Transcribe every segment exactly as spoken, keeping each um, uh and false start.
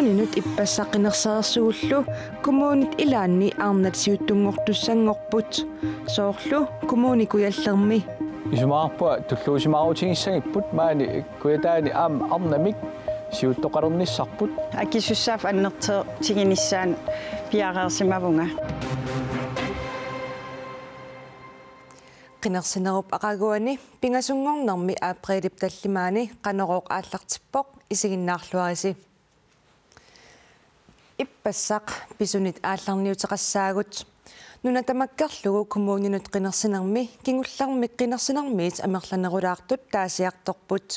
Inut ippassaq qinersereersugullu kommunit ilaanni arnat siuttunngortussanngorput, soorlu Kommune Kujallermi. Isumaqarpunga tulluusimaarutigissagipput maani Kujataani aamma arnamik siuttoqalernissarput. Akisussaaffik annertoortiginissaanut piareersimavunga. Qinersinerup aqaguani pingasunngornermi aprilip tallimaani Qanorooq aallartippoq, isiginnaarluarisi. Ippassaq pisunit aallarniuteqassaagut. Nuna tamakkerlugu kommuninut qinersinermi kingullermik qinersinermiit amerlanerulaartut taasiartorput.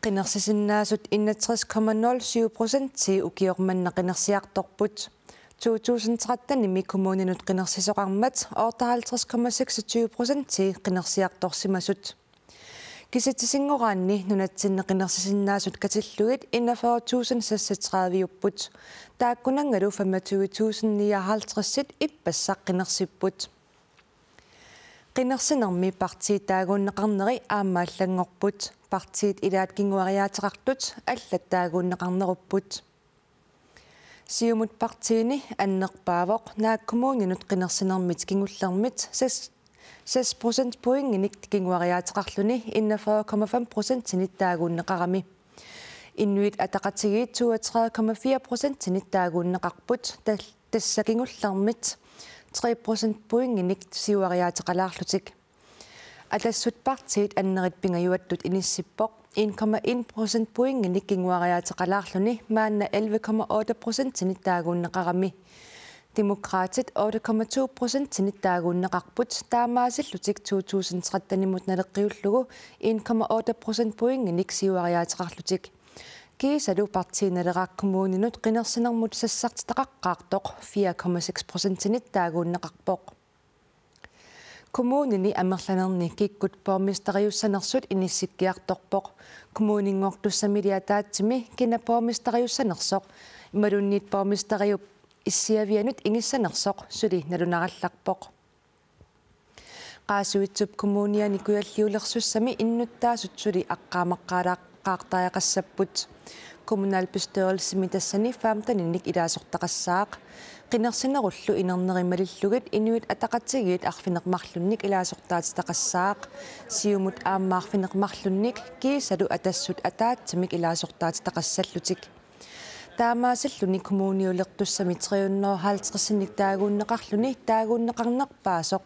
Qinersisinnaasut enogtres komma nul syv procentii ukioq manna qinersiartorput. To tusind trettenimi kommuninut qinersisoqarmat otteoghalvtreds komma seksogtyve procentii qinersiartorsimasut. Kisitsisinngornermi nunatsinni qinersisinnaasut katillugit enogfyrre tusind seksogtredive-upput. Taakkunanngalu femogtyve tusind nioghalvtredsit ippassaq qinersipput. Qinersinermi partiit taaguunneqarneri aamma allanngorput. Partiit ilaat kinguariaateqartut allat taaguunneqarnerupput. Siumut partiini annerpaavoq naak kommuninut qinersinermit kingullermit seks, seks procentpointinik kinguariaateqarluni enogfyrre komma fem procentinit taaguunneqarami. Inuit Ataqatigiit toogtredive komma fire procentinit taaguunneqarput, tal-, tassa kingullermit tre procentpointinik siuariaateqalaarlutik. Atassut partiit annerit pingajuattut inissippoq en komma en procentpointinik kinguariaateqalaarluni maanna elleve komma otte procentinit taaguunneqarami. Demokraatit otte komma to procentinit taaguunneqarput, taamaasillutik to tusind trettenimut naleqqiullugu en komma otte procentpointinik siuariaateqarlutik. Kiisalu Partii Naleraq kommuninut qinersinermut sassartitaqaqqaartoq fire komma seks procentinit taaguunneqarpoq. Kommunini amerlanerni kikkut borgmesteriussanersut inissikkiartorpoq. Kommuninngortussamili ataatsimi kina borgmesteriussanersoq imaluunniit borgmesteriup issiavianut ingissanersoq suli nalunarallarpoq. Qaasuitsup Kommuniani Kujalliulersussami innuttaasut suli aqqaamaqqaalaaqaartariaqassapput. Kommunalbestyrelsimi tassani femteninik ilaasortaqassaaq. Qinersinerullu inerneri malillugit Inuit Ataqatigiit arfineq-marlunnik ilaasortaatitaqassaaq. Siumut aamma arfineq-marlunnik kiisalu Atassut ataatsimik ilaasortaatitaqassallutik. Taamaasilluni kommuniulertussami tre hundrede og halvtredsinik taaguunneqarluni taaguunneqarnerpaasoq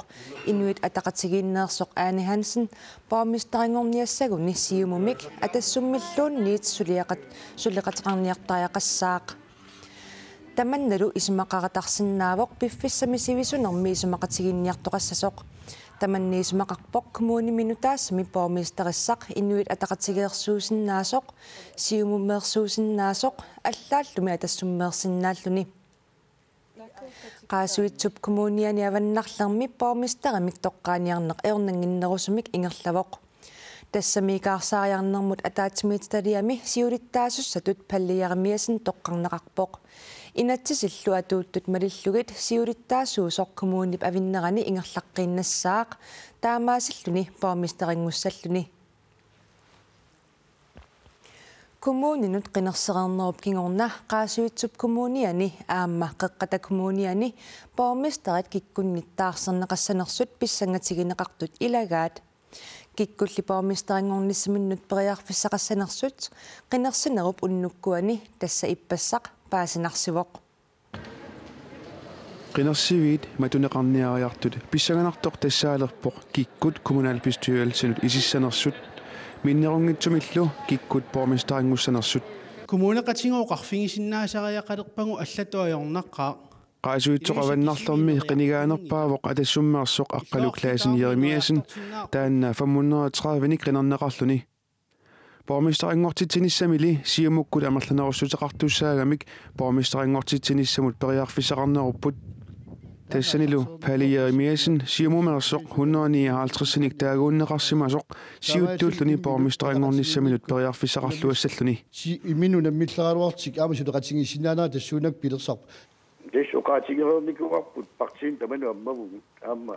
Inuit Ataqatigiinneersoq Ane Hansen borgmesterinngorniassaguni Siumumik Atassummilluunniit suleqat-, suleqateqarniartariaqassaaq. Tamannalu isumaqaratarsinnaavoq piffissami sivisunermi isumaqatigiinniartoqassasoq. Tamanna isumaqarpoq kommunimi nutaassamik borgmesterissaq Inuit Ataqatigiissuusinnaasoq, Siumumeersuusinnaasoq, allaallumi Atassumeersinnaalluni. Qaasuitsup Kommuniani avannarlermi borgmesterimik toqqaaniarneq ajornannginnerusumik ingerlavoq. Tassami ikaarsaariarnermut ataatsimiititaliami siulittaasussatut Palle Jeremiassen toqqarneqarpoq. Inatsisillu atuuttut malillugit siulittaasuusoq kommunip avinnerani ingerlaqqiinnassaaq, taamaasilluni borgmesterinngussallugu. Kommuninut qinersereernerup kingorna Qaasuitsup Kommuniani aamma Qeqqata Kommuniani borgmesterit kikkunnit taarserneqassanersut pissangatigineqartut ilagaat. Kikkulli borgmesterinngornissaminnut periarfissaqassanersut qinersinerup unnukkuani, tassa ippassaq, paasinarsivoq. Qinersiviit matuneqarniariartut pissanganartoq tassaalerpoq kikkut kommunalbestyrelsinut isissanersut, minnerunngitsumillu kikkut borgmesterinngussanersut. Kommuneqatiga oqarfigisinnaasariaqalerpagu allatut ajornaqaaq. Qaasuitsup avannarlermi qinigaanerpaavoq Atassummeersoq Aqqalu Clausen Jeremiassen, taanna fem hundrede og tredive-nik qinerneqarluni. Borgmesterinngortitsinissamili Siumukkut amerlanerussuteqartussaagamik borgmesterinngortitsinissamut periarfissaqarnerupput. Tassanilu Palle Jeremiassen Siumumeersoq hundrede nioghalvtreds-inik taaguunneqarsimasoq siuttuulluni borgmesterinngornissaminut periarfissaqarluassalluni. Si-, imminut nammilleraluartik aamma suleqatigiissinnaanera tassuunakkut pilersarpoq. Tassa oqaatigereernikuuarput partiinit tamanut ammavugut. Aamma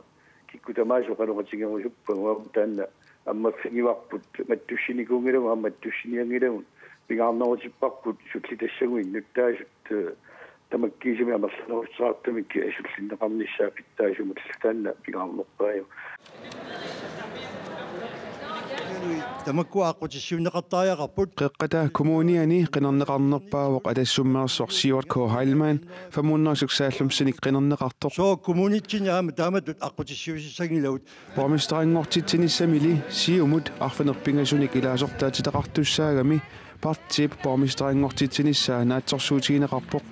kikkut tamaasa oqaloqatigerusuppagut, aamma taanna Ammaffigivarput mattussinikuunngilagut, aamma mattussinianngilagut, pingaarnerutipparput sullitassagut innuttaasut, eh, tamakkiisumik amerlanerussaartumik sullinneqarnissaa pitsaasumullu taanna pingaarnerpaajuvoq. Tamakkua aqqutissiuunneqartariaqarput. Qeqqata Kommuniani qinerneqarnerpaavoq Atassummeersoq Sivert K. Heilmann, fem hundrede seksoghalvfemsinik qinerneqartoq. Sooq kommunitsinni aamma taamatut aqqutissiuutissanngilagut. Borgmesterinngortitsinissamili Siumut arfineq-pingasunik ilaasortaatitaqartussaagami partiip borgmesterinngortitsinissaa naatsorsuutigineqarpoq.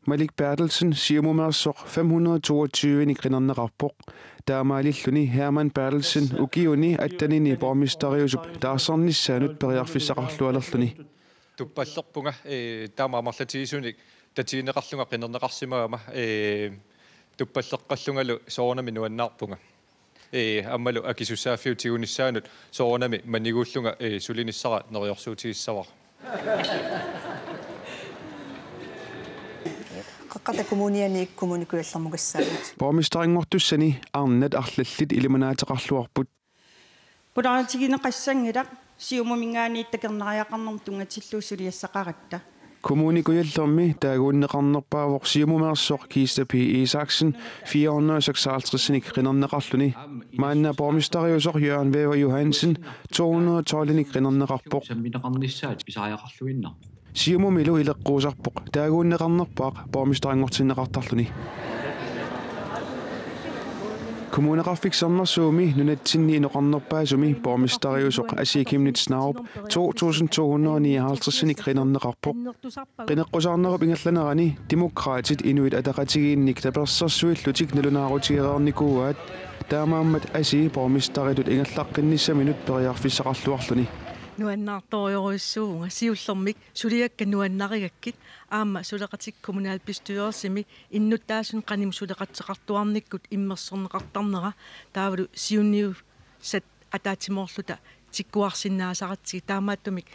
Malik Berthelsen Siumumeersoq fem hundrede toogtyvenik qinerneqarpoq. Taamaalilluni Hermann Berthelsen ukiuni attenini borgmesteriusup taarsernissaanut periarfissaqarlualerluni. Tuppallerpunga, eh, taama amerlatigisunik tatigineqarlunga qinerneqarsimagama, eh, tuppalleqqallungalu soorunami nuannaarpunga. Eh, aammalu akisussaaffiup tigunissaanut soorunami maniguullunga, eh, sulinissara neriorsuutigissavara. Qeqqata Kommuniani Kommune Kujallermukassaagut. Borgmesterinngortussani arnat arlallit ilimanaateqarluarput. Pulaarutigineqassanngilaq Siumuminngaanniit takornariaqarnermut tunngatillugu suliassaqaratta. Kommune Kujallermi taaguunneqarnerpaavoq Siumumeersoq Kista P. Isaksen fire hundrede seksoghalvtredsinik qinerneqarluni. Maanna borgmesteriusoq Jørgen Wæver Johansen to hundrede tolvinik qinerneqarpoq. Sammineqarnissaat pisariaqarluinnarpoq. Siumumilu ileqquusarpoq taaguunneqarnerpaaq borgmesterinngortinneqartarluni. Kommuneqarfik Sermersuumi nunatsinni inoqarnerpaasumi borgmesteriusoq Asii Chemnitz Narup to tusind to hundrede nioghalvtredsinik qinerneqarpoq. Qineqqusaarnerup ingerlanerani Demokraatit Inuit Ataqatigiinnik tapersersuillutik nalunaarutigereernikuuaat, taamaammat Asii borgmesteritut ingerlaqqinnissaminut periarfissaqarluarluni. Nuannaartorujussuuvunga siullermik suliakka nuannarigakkit aamma suleqatik kommunalbestyrelsimi innuttaasunut qanimut suleqateqartuarnikkut immersorneqartarnera taavalu siunniussat ataatsimoorluta tikkuarsinnaasaratsigit, taamaattumik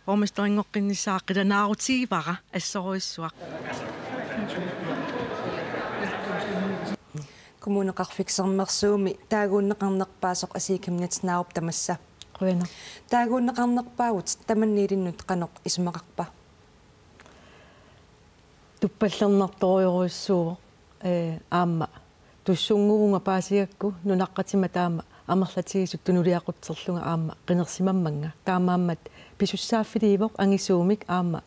borgmesterinngortinnissaa qilanaarutigaara assorujussuaq. Kommuneqarfik Sermersuumi taaguunneqarnerpaasoq Asii Chemnitz Narup tamassa. Qujanaq. Taaguunneqarnerpaagut tamanna ilinnut qanoq isumaqarpa? Tuppallernartorujorujussuuvoq, eh, aamma tussunnguvunga paasigakku nunaqqatima taama amerlatigisut tunuliaqutserlunga aamma qinersimammannga. Taamaammat pisussaaffiliivoq angisuumik aamma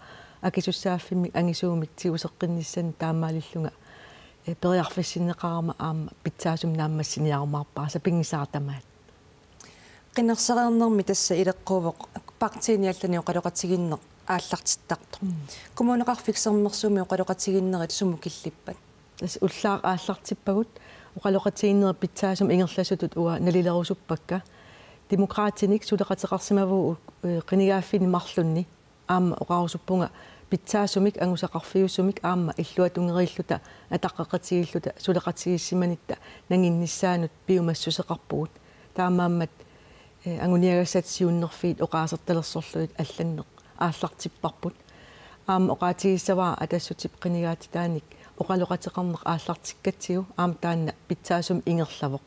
akisussaaffimmik angisuumik tiguseqqinnissannut taamaalillunga, eh, periarfissinneqarama aamma pitsaasumik naammassiniarumaarpara sapinngisaat tamaat. Qinersereernermi tassa ileqquuvoq partiini allani oqaloqatigiinneq aallartittartoq. Mm. Kommuneqarfik Sermersuumi oqaloqatigiinnerit sumut killippat? Tassa ullaaq aallartippagut oqaloqatigiinnerit pitsaasumik ingerlasutut uanga nalilerusuppakka. Demokraatinik suleqateqarsimavugut, eh, qinigaaffinni marlunni. Aamma oqarusuppunga pitsaasumik angusaqarfiusumik aamma illuatungeriilluta ataqqeqatigiilluta suleqatigiissimanitta nanginnissaanut piumassuseqarpugut. Taamaammat, eh, anguniagassat siunnerfiit oqaasertalersorlugit allanneq aallartipparput. Aamma oqaatigissavara Atassutip qinigaatitaanik oqaloqateqarneq aallartikkatsigu aamma taanna pitsaasumik ingerlavoq.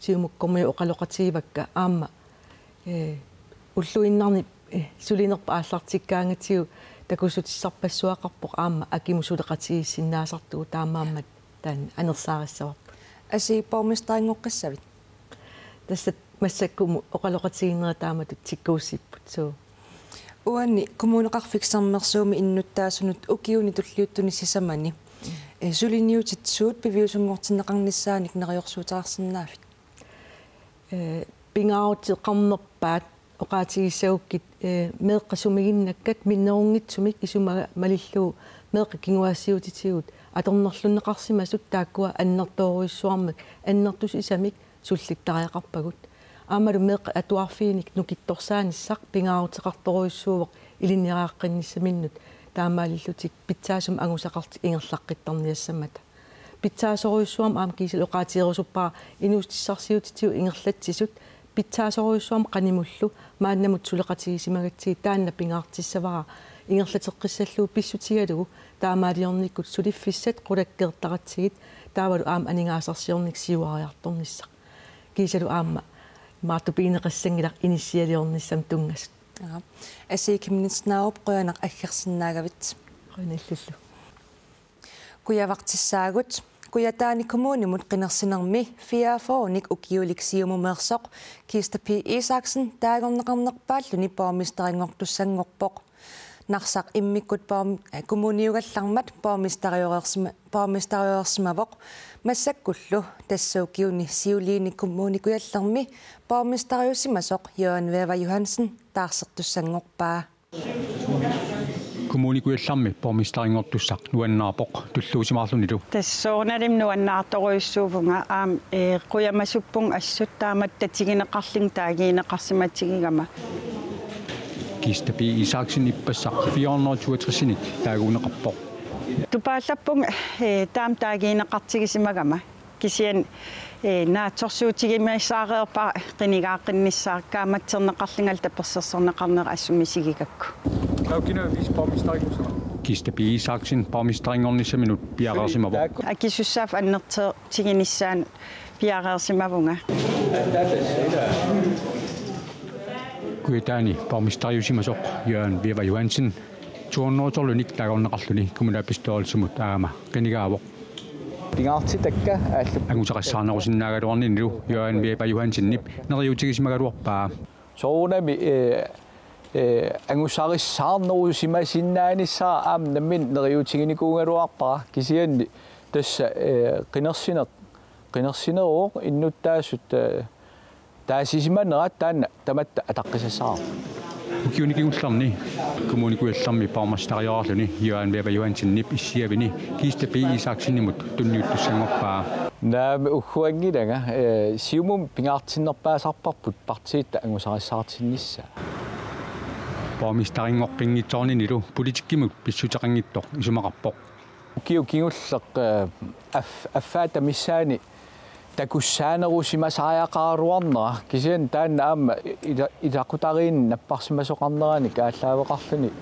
Siumukkormiut oqaloqatigivakka aamma, eh, ulluinnarni, eh, sulinerput aallartikkaangatsigu takussutissarpassuaqarpoq aamma akimut suleqatigiissinnaasartugut, taamaammat taanna anersaarissavagut. Asii, borgmesterinngortissavit? Tassa massakkumut oqaloqatigiinnerit taamatut tikkuussipput, suu. Uani Kommuneqarfik Sermersuumi innuttaasunut ukiuni tulliuttuni sisamani, eh, suliniutit suut piviusunngortinneqarnissaanik neriorsuuteqarsinnaavit? Eh, pingaaruteqarnerpaat oqaatigissagukkit, eh, meeqqat sumiginnakkat minnerunngitsumik isumaga malillugu meeqqat kinguaassiuutitigut atornerlunneqarsimasut taakkua annertoorujussuarmik annertusisamik sullittariaqarpagut. Aammalu meeqqat atuarfiinik nukittorsaanissaq pingaaruteqartorujussuuvoq ilinniariaqqinnissaminnut taamaalillutik pitsaasumik angusaqarlutik ingerlaqqittarniassammata. Pitsaasorujussuarmik aamma kiisalu oqaatigerusuppara inuussutissarsiutitigut ingerlatsisut, pitsaasorujussuarmik qanimullu maannamut suleqatigiissimagatsigit taanna pingaartissavara ingerlateqqissallugu pissutigalugu taamaaliornikkut suliffissat qulakkeertaratsigit taavalu aamma aningaasarsiorneq siuariartornissaq. Kiisalu aamma Maartupigineqassanngilaq inissialiornissamut tunngasut. Aa. Asii Chemnitz Narup, qujanaq aggersinnaagavit. Qujanaq illillu. Kujavartissaagut. Kujataani Kommunimut qinersinermi fireogfyrrenik ukiulik Siumumeersoq Kiista P. Isaksen taagorneqarnerpaalluni borgmesterinngortussanngorpoq. Narsaq immikkut borg-, eh, kommuniugallarmat borgmesterioreersima-, borgmesterioreersimavoq. Massakkullu tassa ukiuni siuliini Kommune Kujallermi borgmesteriusimasoq Jørgen Wæver Johansen taarsertussanngorpaa. Kommune Kujallermi borgmesterinngortussaq nuannaarpoq tulluusimaarlunilu. Tassa soorunalimi nuannaartorujussuuvunga aamma, eh, qujamasuppunga assut taamatut tatigineqarlunga taagineqarsimatigigama. Kiista P. Isaksen ippassaq fire hundrede toogtresinik taaguunneqarpoq. Tupaallappunga, eh, taama taagineqartigisimagama. Kisianni, eh, naatsorsuutigimmisaareerpara qinigaaqqinnissaa kaammatserneqarlungalu tapersersorneqarnera assut misigigakku. Taakku kina viceborgmesterinngussana. Kiista P. Isaksen borgmesterinngornissaminut piareersimavoq. Akisussaaffik annertoortiginissaanut piareersimavunga. Kujataani borgmesteriusimasoq Jørgen Wæver Johansen to hundrede tolvinik taagorneqarluni kommunalbestyrelsimut aamma qinigaavoq. Pingaartitakka aallu. Angusaqassaarnerusinnaagaluarninilu Jørgen Wæver Johansenip neriuutigisimagaluarpaa. Soorunami, eh, eh, angusarissaarnerusimasinnaanissara aamma nammineq neriuutiginikuugaluarpara, kisianni tassa, eh, qinersineq, qinersineruvoq innuttaasut, eh, taasisimanerat taanna tamatta ataqqisassaavoq. Ukiuni kingullerni Kommune Kujallermi borgmesteriorluni Jørgen Wæver Johansenip issiavini Kiista P. Isaksenimut tunniuttussanngorpaa. Naamik, ugguanngilanga, eh, Siumumi pingaartinnerpaasarparput partiitta angusarissaartinnissaa. Borgmesterinngortinngitsoorninilu politikkimut pissuteqanngitsoq isumaqarpoq. Ukiut kingulleq, eh, af-, affaata missaani takussaanerusimasariaqaraluarnera, kisianni taanna aamma ila-, ilaqutariinni napparsimasoqarneranik aallaaveqarluni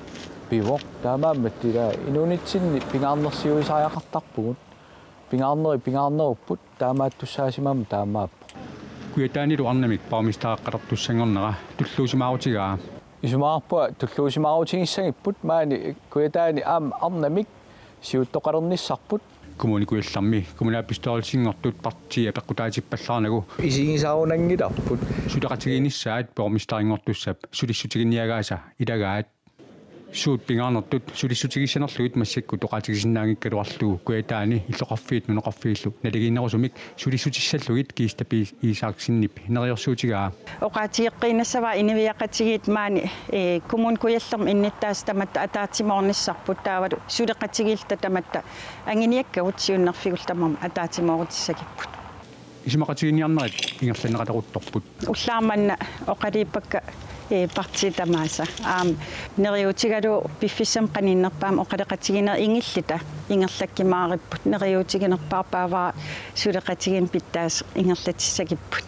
pivoq. Taamaammat ila inuunitsinni pingaarnersiuisariaqartarpugut. Pingaarneri pingaarnerupput, taamaattussaasimammat taamaappoq. Kujataanilu arnamik borgmestereqqalertussanngornera tulluusimaarutigaa. Isumaqarpunga tulluusimaarutigissagipput maani Kujataani aamma arnamik siuttoqalernissarput. Kommune Kujallermi kommunalbestyrelsinngortut partii apeqqutaatippallaarnagu isigisarunanngilarput. Suleqatigiinnissaat borgmesterinngortussap sulissutiginiagaasa ilagaat. Suut pingaarnertut sulissutigissanerlugit massakkut oqaatigisinnaanngikkaluarlugu Kujataani illoqarfiit nunaqarfiillu naligiinnerusumik sulissutissallugit Kiista P. Isaksenip neriorsuutigaa. Oqaatigeqqiinnassavara inuiaqatigiit maani, eh, Kommune Kujallermi innuttaasut tamatta ataatsimoornissarput taavalu suleqatigiilluta tamatta anguniakkagut siunnerfigullu tamarmik ataatsimoorutissagippugut. Isumaqatiginninniarnerit ingerlanneqaleruttorput. Ullaaq manna oqaluuppakka, eh, partiit tamaasa. Aamma neriuutigalugu piffissami qaninnerpaami oqaloqatigiinnerit ingilluta ingerlakkumaaripput. Neriuutiginerpaarpaavara suleqatigiinneq pitsaasut ingerlatissagipput.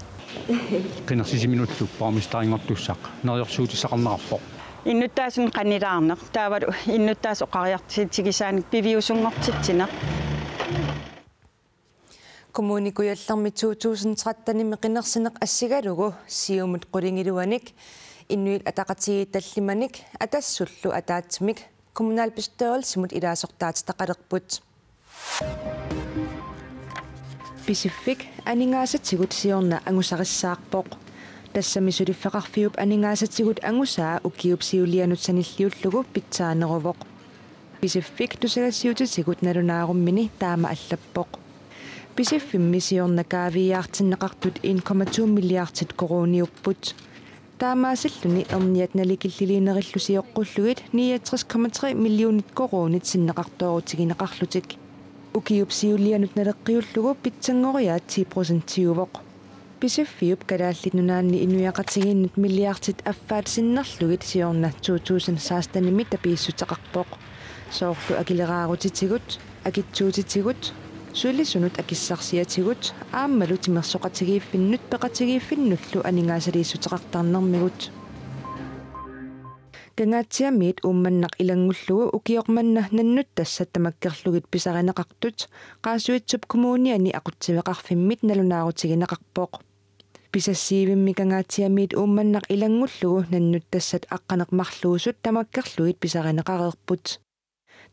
Qinersisiminullu borgmesterinngortussaq neriorsuutissaqarnerarpoq. Innuttaasunik qanilaarneq, taavalu innuttaasut oqariartuutigisaanik piviusunngortitsineq. Kommune Kujallermi to tusind tretten-imi qinersineq assigalugu Siumut qulingiluanik, Inuit Ataqatigiit tallimanik, Atassullu ataatsimik kommunalbestyrelsimut ilaasortaatitaqalerput. Pisiffik aningaasatigut siorna angusarissaarpoq. Tassami suliffeqarfiup aningaasatigut angusaa ukiup siulianut sanilliullugu pitsaaneruvoq. Pisiffik tusagassiutitigut nalunaarummini taama allappoq. Pisiffimmi siorna kaaviiaartinneqartut en komma to milliardit koruuniupput. Taamaasilluni erniat nalikilliliinerillu sioqqullugit niogtres komma tre millionit koruunit sinneqartoorutigineqarlutik. Ukiup siulianut naleqqiullugu pitsanngoriaat ti procentiuvoq. Pisiffiup Kalaallit Nunaanni inuiaqatigiinnut milliardit affaat sinnerlugit siorna to tusind seksten-imi tapiissuteqarpoq. Soorlu akileraarutitigut, akitsuutitigut, sulisunut akissarsiatigut aammalu timersoqatigiiffinnut peqatigiiffinnullu aningaasaliissuteqartarnermigut. Kangaatsiamiit Uummannaq ilanngullugu ukioq manna nannuttassat tamakkerlugit pisarineqartut Qaasuitsup Kommuniani aqutsiveqarfimmit nalunaarutigineqarpoq. Pisassiivimmi Kangaatsiamiit Uummannaq ilanngullugu nannuttassat aqqaneq-marluusut tamakkerlugit pisarineqareerput.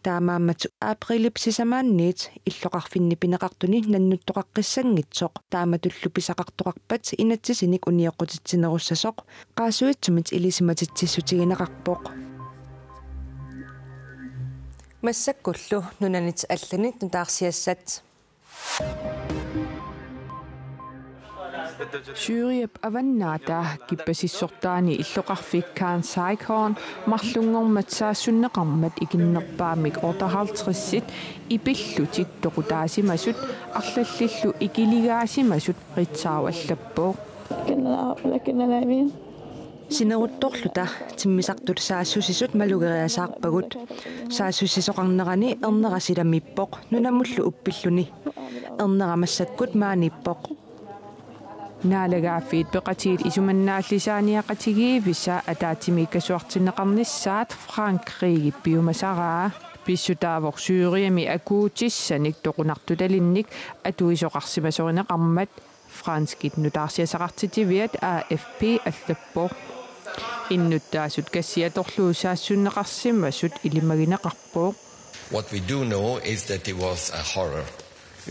Taamaammat aprilip sisamaanniit illoqarfinni pineqartuni nannuttoqaqqissanngitsoq taamatullu pisaqartoqarpat inatsisinik unioqqutitsinerussasoq qaasuitsumit ilisimatitsissutigineqarpoq. Massakkullu nunanit allanit nutaarsiassat. Syriap avannaata kippasissortaani illoqarfik Khan Shaykhun marlunngormat saassunneqarmat ikinnerpaamik otteoghalvtredsit ipillutik toqutaasimasut arlallillu ikiligaasimasut Ritzau allappoq. لكن أنا، لكن أنا أمين. Sineruttorluta timmisartut saassussisut malugeriasaarpagut. Saassussisoqarnerani ernera silamiippoq nunamullu uppilluni. Ernera massakkut maaniippoq. Naalagaaffiit Peqatigiit isumannaallisaaniaqatigiivisa ataatsimiikkasuartinneqarnissaat Frankrigip piumasaraa. Pissutaavoq Syriami akuutissanik toqunartutalinnik atuisoqarsimasorineqarmat. Franskit nutaarsiassaqartitiviat A F P allappoq. Innuttaasut kassit atorlugu saassunneqarsimasut ilimagineqarpoq. What we do know is that it was a horror.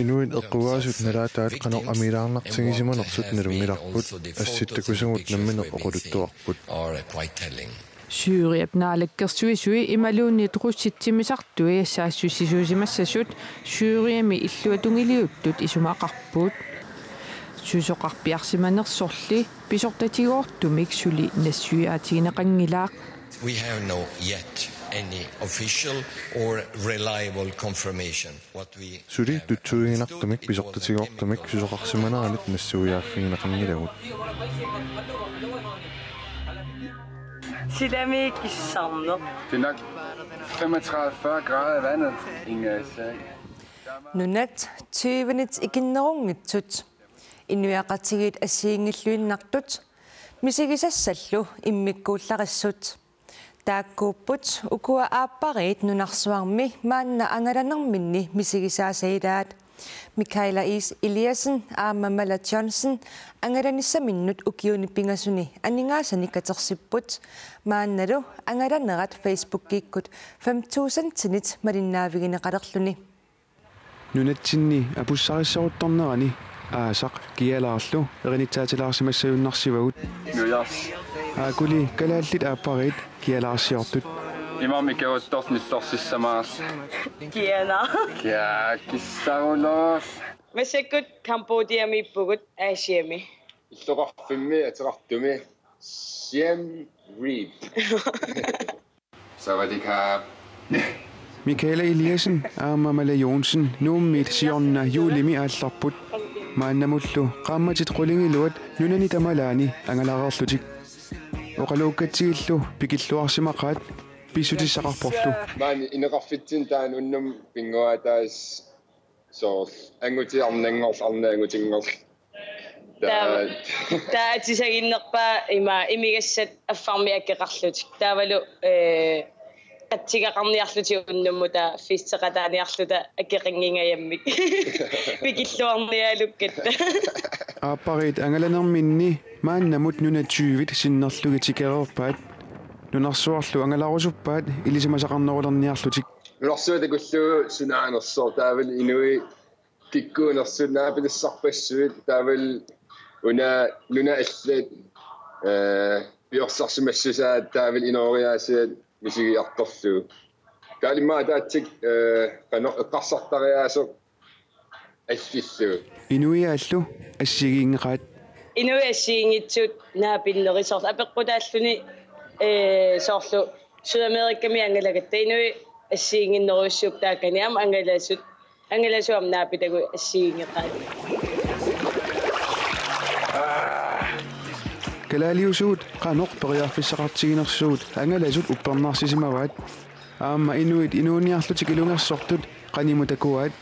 Inuit eqqugaasut nalaataat qanoq amiilaarnartigisimanersut nalunngilarput, assut takusagut nammineq oqaluttuarput. Are quite telling. Syriap naalakkersuisui imaluunniit russit timmisartui saassussisuusimassasut Syriami illuatungiliuttut isumaqarput. Susoqarpiarsimanersorli pisortatigoortumik suli nassuiaatigineqanngilaq. We have no yet any official or reliable confirmation. What we Suli have tutsuiginartumik pisortatigoortumik susoqarsimaneranit nassuiaaffigineqanngilagut. Silami kissarneq. Tinak femogtredive grader i vandet. Ingen sag. Nunat tyvenit ikinnerunngitsut. Inuiaqatigiit assigiinngilluinnartut. Misigisassallu immikkuullarissut. Taakkuupput ukua aappariit nunarsuarmi maanna angalanerminni misigisaasaat ilaat. Michaela Is Eliassen aamma Mala Johnson angalanissaminnut ukiuni pingasuni aningaasanik katersipput. Maannalu angalanerat Facebookikkut fem tusindinit malinnaavigineqalerluni. Nunatsinni apussarissaruttornerani aasaq kialaarlu erinitsaatilaarsimassagunarsivagut. Nujars. Aakuli kalaallit aappariit kialaarsiortut. Imarmik ikeruttornillorsissamaas. Kiana. Kia kissaruloos. Massakkut Cambodiamiippugut Asiami. Illoqarfimmi ateqartumi Siem Reap. Sawadee ka. Michaela Eliassen aamma Mala Johnsen Nuummiit siorna juulimi aallarput. Maannamullu qaammatit qulingiluat nunani tamalaani angalareerlutik. Oqaluukkatsigillu pikilluarsimaqaat pissutissaqarporlu. Maani ineqarfitsinni taanna unnummut pinnguaataas soorlu angutit arnanngorlugit arnat angutinngorlugit. Taava, taava atisaginnerpaat ima imigassat affarmik akeqarlutik. Taavalu, eh, qatsigeqarniarlutik unnummut taava festeqataaniarluta akeqanngingajammik. Pikilluarniaalukkatta. Aappariit angalanerminni maannamut nunat tyvit sinnerlugit tikereerpaat. Nunarsuarlu angalarusuppaat ilisimasaqarnerulerniarlutik. Nunarsuaq takullugu sunaanersoq taavalu inuit kikkuunersut naapilissarpassuit taavalu una nunat allat, eh, piorsarsimassusaat taavalu inooriaasiat misigiartorlugu. Taavalu immaqa ataatsik, eh, qanoq eqqarsartariaaseq allallu. Inuiaallu assigiinngeqaat. Inuit assigiinngitsut naapinnerit soorlu apeqqutaalluni, eh, soorlu Sydamerikami angalagatta inuit assigiinnginnerujussuupput taakani aamma angalasut. Angalasut aamma naapitagut assigiinngeqaat. Kalaaliusugut qanoq periarfissaqartiginersugut angalasut uppernarsisimavaat. Aamma inuit inuuniarlutik ilungersortut qanimut takuaat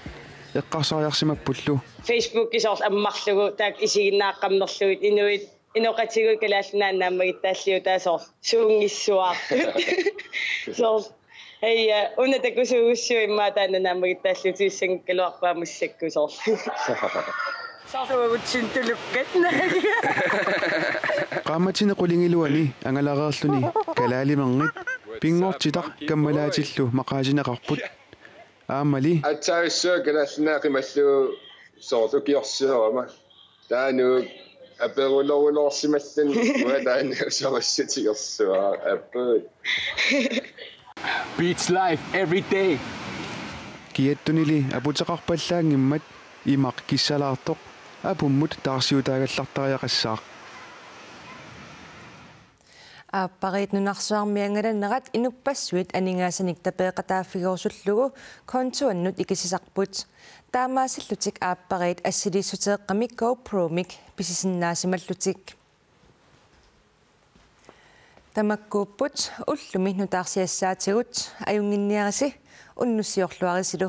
eqqarsariarsimappullu. Facebooki soorlu ammarlugu taakku isiginnaaqqammerlugit inuit inoqatigut Kalaallit Nunaanni naammagittaalliutaat soorlu suunngissuaartut. Soorlu, hej, una takusuugussi immaqa taanna naammagittaalliutissanngikkaluarpaa massakkut soorlu. Qaammatini qulingiluani angalareerluni kalaalimernit pinngortitaq kammalaatillu maqaasineqarput. Aammali. Aatsaat kalaallinneq qimallugu soorlu ukiorsiorama. Taanna aperuloruloorsimalluni uanga taanna usorissutigersuara aput. Beats life every day. Kiattunili aputeqarpallaanngimmat imaq kissalaartoq apummut taarsiutaagallartariaqassaaq. Aappariit nunarsuarmi angalanerat inuppassuit aningaasanik tapeeqataaffigerusullugu kontuannut ikisisarput. Taamaasillutik aappariit assiliissuteeqqamik GoPro-mik pisisinnaasimallutik. Tamakkuupput ullumi nutaarsiassaatigut, ajunnginniarisi, unnussiorluarisilu.